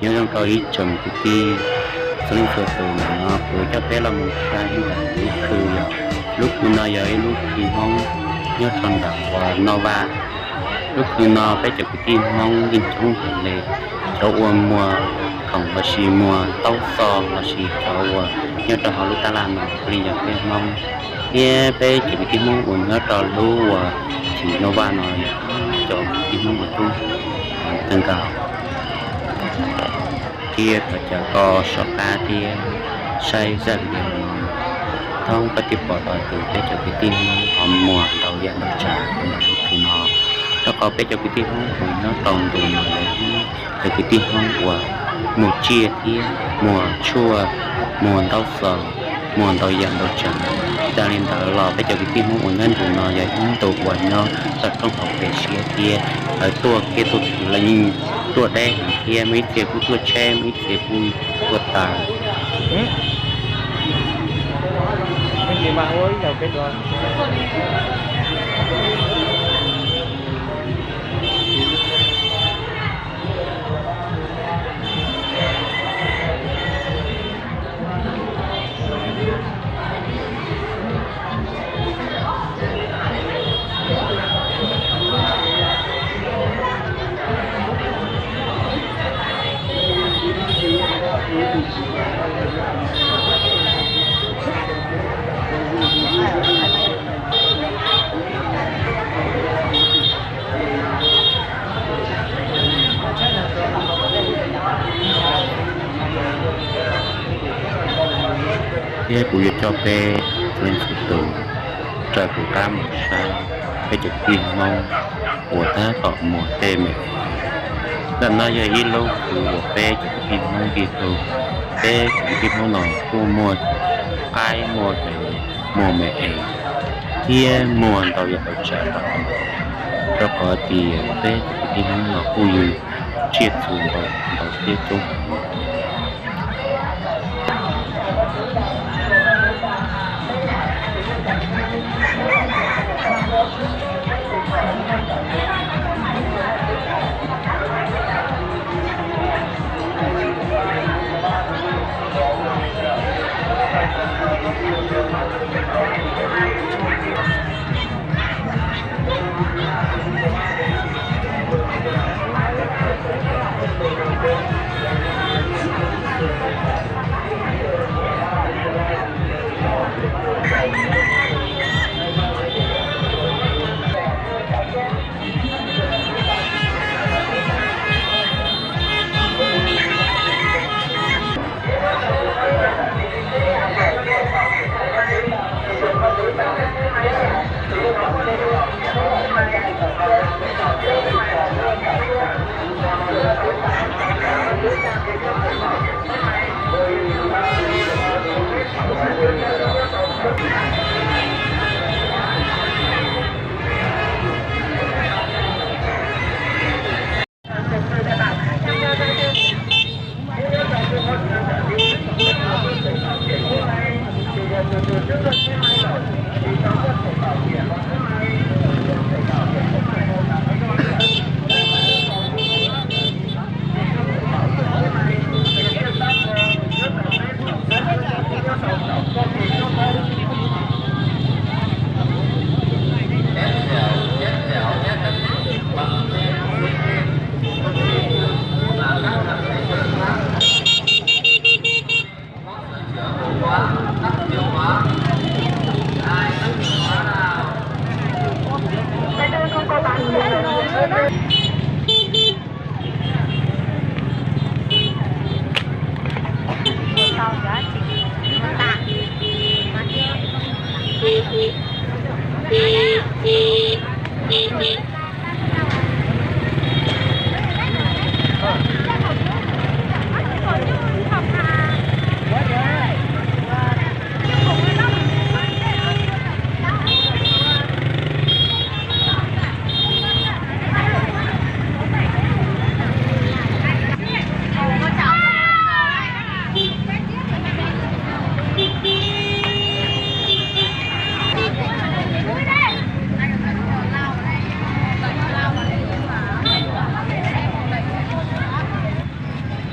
Nyob zoo rau ib tsoom kwv tij txhua leej txhua tus, ntawm no kuv coj peb los mus saib ib lub khw yom. Lub khw no yog ib lub khw Hmoob nyob rau ntawm uas Noj Vaj. Lub khw no peb cov kwv tij Hmoob yeej coob heev li, cov uas muag khoom lossis muag ntaub xov lossis cov uas nyob rau hauv lub tab laj no puav leej yog peb Hmoob, thiab peb cov kwv tij Hmoob uas nyob rau lub uas chim Noj Vaj no yog cov kwv tij Hmoob uas coob kawg nkaus. Thiab thov caw koj soj qab thiab saib zaj video no, thoob koj thiaj pom tau tias peb cov kwv tij Hmoob ho muag ntau yam ntau tsav rau ntawm lub khw no. Rau qhov peb cov kwv tij Hmoob uas nyob rau ntu no yog ib cov kwv tij Hmoob uas muag tsiaj thiab muag tshuaj, muag ntaub xov, muag ntau yam ntau tsav. Txawm li ntawd los peb cov kwv tij Hmoob uas nyob ntu no yog ib ntu uas nyob toj roob hauv pes siab thiab lawv tuaj kiag tuaj khwv los yeej tuaj deb heev thiab muaj ib txhia kuj tuaj tsheb, muaj ib txhia kuj tuaj taws. Thiab kuv yuav coj peb txhua leej txhua tus raws kuv qab mus saib peb cov kwv tij Hmoob uas tab tom muag tej me es. Ntawm no yog ib lub khw uas peb cov kwv tij Hmoob tig tug. Peb cov kwv tij Hmoob no kuj muag qaib, muag dev, muag me es, thiab muag ntau yam ntau tsav los, rau qhov tias peb cov kwv tij Hmoob no kuj yog tsiaj txhu ntau ntau thiab coob heev.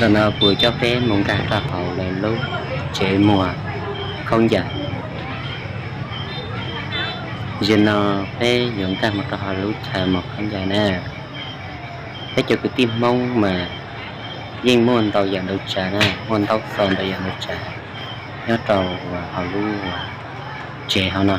Ntawm no kuv coj peb mus nkag rau hauv lawv lub tsev muag khaub ncaws. Zaum no peb yuav nkag mus rau hauv lub chaw muag khaub ncaws na. Peb cov kwv tij Hmoob mas yeej muaj ntau yam ntau tsav na, muaj ntau txog ntau yam ntau tsav nyob rau hauv lub tsev hauv no.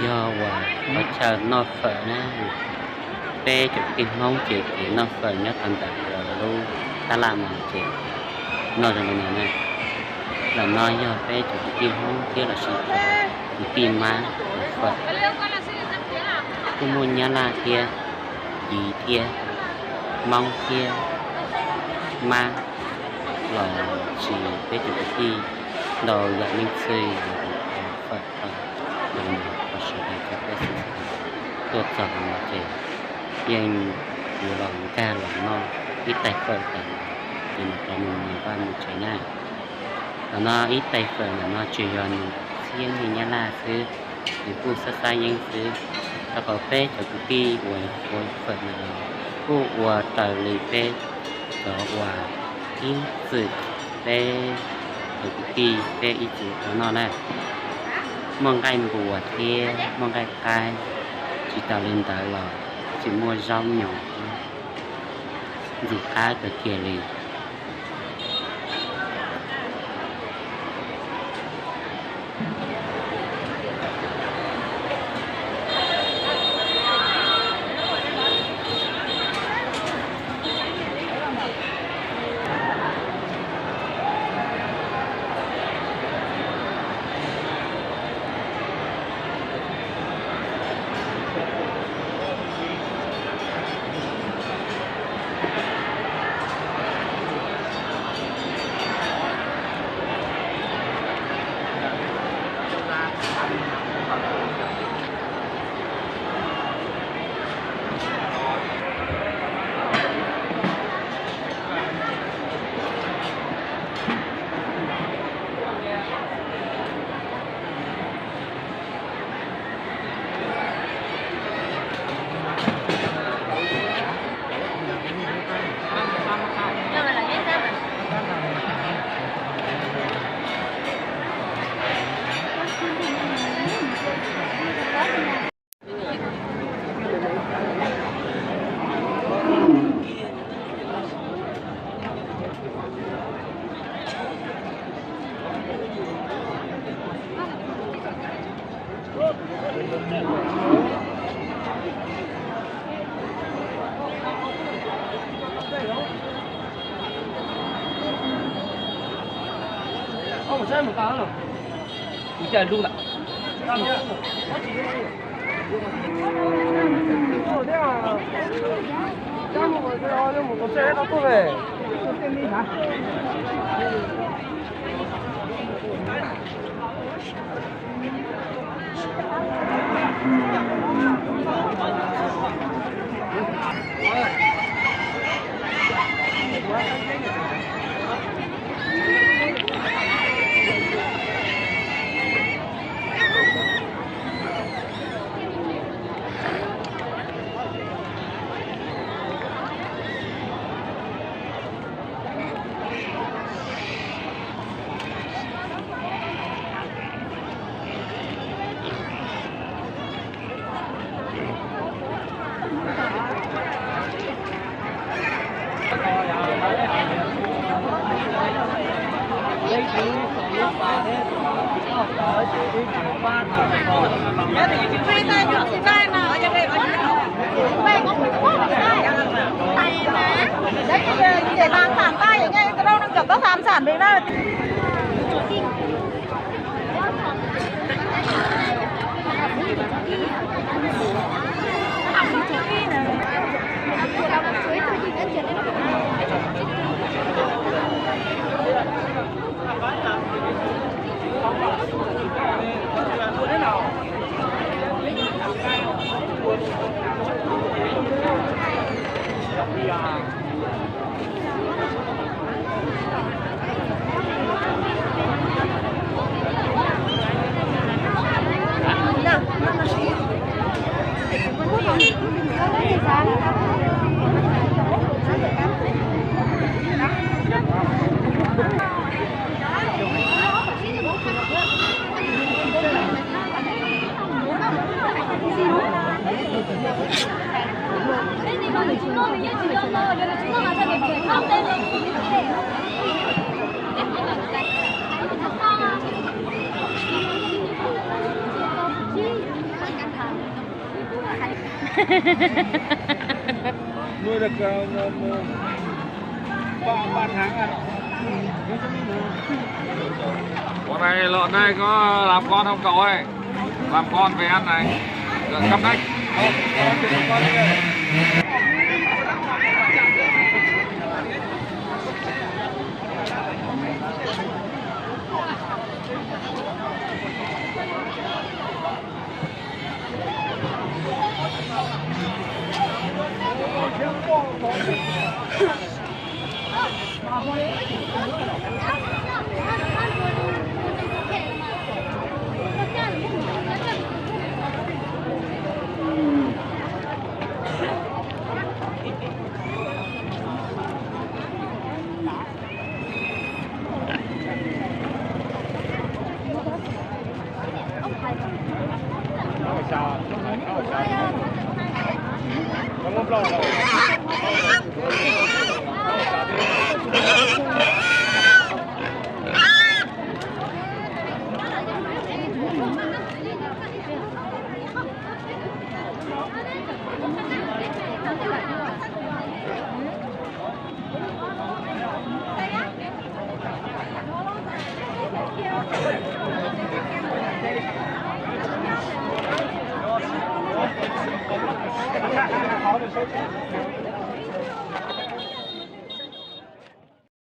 Yog uas qhov chaw noj fawm na, peb cov kwv tij Hmoob ces kev noj fawm nyob rau ntawm lub tab laj no ces noj zoo li no na. Ntawm no yog peb cov kwv tij Hmoob thiab los sis cov kwv tij Mab noj fawm. Kuj muaj Nyab Laj thiab, Yiv thiab, Hmoob thiab, Mab los sis peb cov kwv tij ntau yam leej txwj los fawm tau li no, tab sis hais rau peb xwb, tuaj txog no ces yeej yuav los nkag los noj ib tais fawm tas ces mam rov mus vaj mus tsev na. Ntawm no ib tais fawm ntawm no tsuas yog nws txhiab nyiaj Nyab Laj xwb, nws kuj xab xab yeeb xwb. Rau qhov peb cov kwv tij uas ua fawm ntawm no kuj ua raws li peb cov uas ib txwm, peb cov kwv tij peb ib txwm ua noj na. Muaj nqaij npuas thiab muaj nqaij qaib, tsis tas li ntawd los tseem muaj zaub nyoos thiab, ntxim qab kawg kiag li. Để làm phản ta vậy nha, tụi đâu nó chụp có làm phản Việt Nam. Nuôi được ờ, ba, ba tháng à? Ủa này, lợn này có làm con không cậu ơi? Làm con về ăn này. Lợn cắp nách.